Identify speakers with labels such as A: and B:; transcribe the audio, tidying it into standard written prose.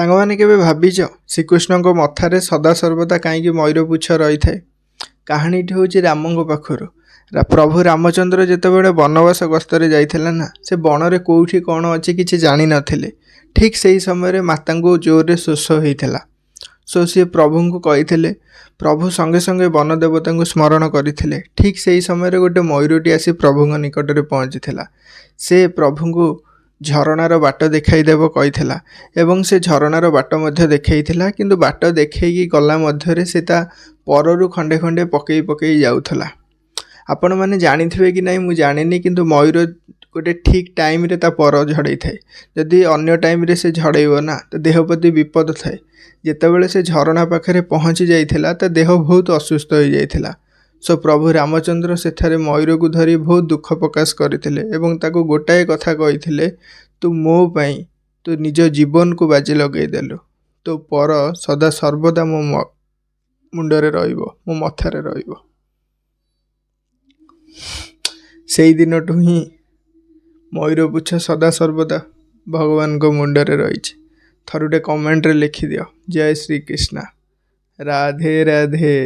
A: ସାଙ୍ଗମାନେ, କେବେ ଭାବିଛ ଶ୍ରୀକୃଷ୍ଣଙ୍କ ମଥାରେ ସଦାସର୍ବଦା କାହିଁକି ମୟୂର ପୁଚ୍ଛ ରହିଥାଏ? କାହାଣୀଟି ହେଉଛି ରାମଙ୍କ ପାଖରୁ। ପ୍ରଭୁ ରାମଚନ୍ଦ୍ର ଯେତେବେଳେ ବନବାସ ଗସ୍ତରେ ଯାଇଥିଲେ ନା, ସେ ବଣରେ କେଉଁଠି କ'ଣ ଅଛି କିଛି ଜାଣିନଥିଲେ। ଠିକ୍ ସେହି ସମୟରେ ମାତାଙ୍କୁ ଜୋରରେ ଶୋଷ ହେଇଥିଲା। ସୋ ସିଏ ପ୍ରଭୁଙ୍କୁ କହିଥିଲେ। ପ୍ରଭୁ ସଙ୍ଗେ ସଙ୍ଗେ ବନ ଦେବତାଙ୍କୁ ସ୍ମରଣ କରିଥିଲେ। ଠିକ୍ ସେହି ସମୟରେ ଗୋଟେ ମୟୂରଟି ଆସି ପ୍ରଭୁଙ୍କ ନିକଟରେ ପହଞ୍ଚିଥିଲା। ସେ ପ୍ରଭୁଙ୍କୁ ଝରଣାର ବାଟ ଦେଖାଇଦେବ କହିଥିଲା ଏବଂ ସେ ଝରଣାର ବାଟ ମଧ୍ୟ ଦେଖାଇଥିଲା। କିନ୍ତୁ ବାଟ ଦେଖେଇକି ଗଲା ମଧ୍ୟରେ ସେ ତା ପରରୁ ଖଣ୍ଡେ ଖଣ୍ଡେ ପକେଇ ପକେଇ ଯାଉଥିଲା। ଆପଣମାନେ ଜାଣିଥିବେ କି ନାହିଁ ମୁଁ ଜାଣିନି, କିନ୍ତୁ ମୟୂର ଗୋଟେ ଠିକ୍ ଟାଇମ୍ରେ ତା ପର ଝଡ଼େଇଥାଏ। ଯଦି ଅନ୍ୟ ଟାଇମ୍ରେ ସେ ଝଡ଼େଇବ ନା, ତା ଦେହ ପ୍ରତି ବିପଦ ଥାଏ। ଯେତେବେଳେ ସେ ଝରଣା ପାଖରେ ପହଞ୍ଚି ଯାଇଥିଲା, ତା ଦେହ ବହୁତ ଅସୁସ୍ଥ ହୋଇଯାଇଥିଲା। ସୋ ପ୍ରଭୁ ରାମଚନ୍ଦ୍ର ସେଠାରେ ମୟୂରକୁ ଧରି ବହୁତ ଦୁଃଖ ପ୍ରକାଶ କରିଥିଲେ ଏବଂ ତାକୁ ଗୋଟାଏ କଥା କହିଥିଲେ, ତୁ ମୋ ପାଇଁ ତୁ ନିଜ ଜୀବନକୁ ବାଜି ଲଗେଇଦେଲୁ, ତୋ ପର ସଦା ସର୍ବଦା ମୋ ମୁଣ୍ଡରେ ରହିବ, ମୋ ମଥାରେ ରହିବ। ସେଇ ଦିନଠୁ ହିଁ ମୟୂର ପୁଚ୍ଛ ସଦା ସର୍ବଦା ଭଗବାନଙ୍କ ମୁଣ୍ଡରେ ରହିଛି। ଥରୁଟେ କମେଣ୍ଟରେ ଲେଖିଦିଅ, ଜୟ ଶ୍ରୀକୃଷ୍ଣ, ରାଧେ ରାଧେ।